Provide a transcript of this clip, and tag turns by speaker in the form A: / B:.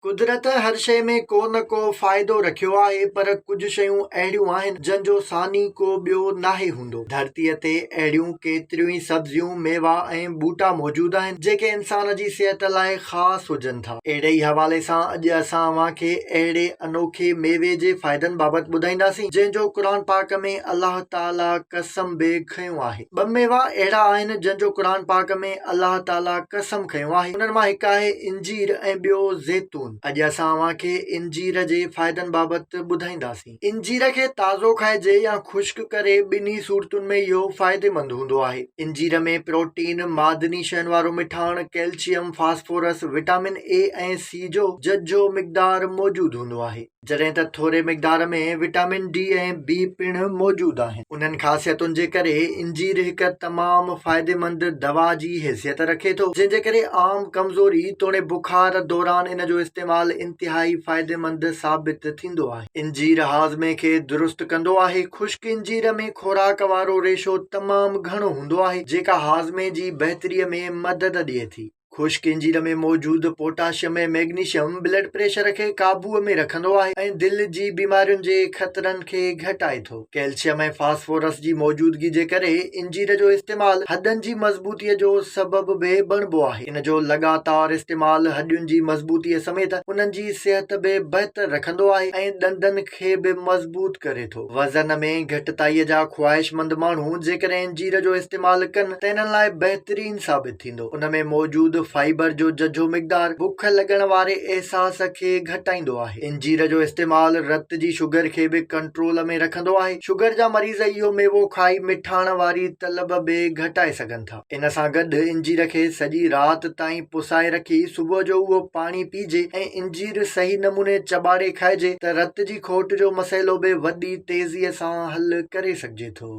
A: قدرت هر شيء ۾ ڪو نه ڪو فائدو رکيو آهي پر ڪجهه شيون اهڙيون آهن جن جو ثاني ڪو ٻيو ناهي هوندو. ڌرتيء تي اهڙيون ڪيتريون ئي سبزيون، ميوا ۽ ٻوٽا موجود آهن جيڪي انسان جي صحت لاء خاص هجن ٿا. اهڙي ئي حوالي سان اڄ اسان اوهان کي اهڙي انوکي ميوي جي فائدن بابت ٻڌائينداسين جنهن جو قرآن پاڪ ۾ الله تعاليٰ قسم به کنيو آهي. ٻه ميوا اهڙا آهن جن جو قرآن پاڪ ۾ الله تعالي قسم کنيو آهي انهن مان هڪ آهي انجير ۽ ٻيو زيتون. اڄ اسان اوهان کي انجير جي فائدن بابت ٻڌائينداسين. انجير کي تازو کائجي يا خشڪ ڪري ٻنهي صورتن ۾ اهو فائديمند هوندو آهي. انجير ۾ پروٽين، معدني شين وارو مٺاڻ، ڪئلشيم، فاسفورس، وٽامن اي ۽ سي جو ججهو مقدار موجود هوندو آهي. جڏهن ته ٿوري مقدار ۾ وٽامن ڊي ۽ بي پڻ موجود آهن. انهن خاصيتن جي ڪري انجير هڪ تمام فائديمند دوا جي حيثيت رکي ٿو، جنهن جي ڪري عام ڪمزوري توڻي بخار دوران ان جو استعمال انتهائي فائديمند ثابت ٿيندو آهي. انجير هاضمي کي درست ڪندو آهي. خشڪ انجير ۾ خوراڪ وارو ريشو تمام گهڻو هوندو آهي، جيڪا هاضمي جي بهتري ۾ مدد ڏئي ٿي. خشڪ انجير ۾ موجود پوٽاشيم ۽ ميگنيشيم بلڊ پريشر کي قابو ۾ رکندو آهي ۽ دل جي بيمارين جي خطرن کي گهٽائي ٿو. ڪئلشيم ۽ فاسفورس جي موجودگي جي ڪري انجير جو استعمال هڏن جي مضبوطي جو سبب به بڻبو آهي. ان جو لڳاتار استعمال هڏين جي مضبوطي سميت انهن جي صحت به بهتر رکندو آهي ۽ ڏندن کي به مضبوط ڪري ٿو. وزن ۾ گهٽتائي جا خواهشمند ماڻهو جيڪڏهن انجير جو استعمال ڪن ته انهن لاء بهترين ثابت ٿيندو. ان ۾ موجود فائبر جو ججهو مقدار بک لڳڻ واري احساس کي گهٽائيندو آهي. انجير جو استعمال رت جي شگر کي به ڪنٽرول ۾ رکندو آهي. شگر جا مريض اهو ميوو کائي مٺاڻ واري طلب به گهٽائي سگهن ٿا. ان سان گڏ انجير کي سڄي رات تائين پسائي رکي صبح جو اهو پاڻي پيئجي ۽ انجير صحيح نموني چٻاڙي کائجي ته رت جي کوٽ جو مسئلو به وڏي تيزيء سان حل ڪري سگهجي ٿو.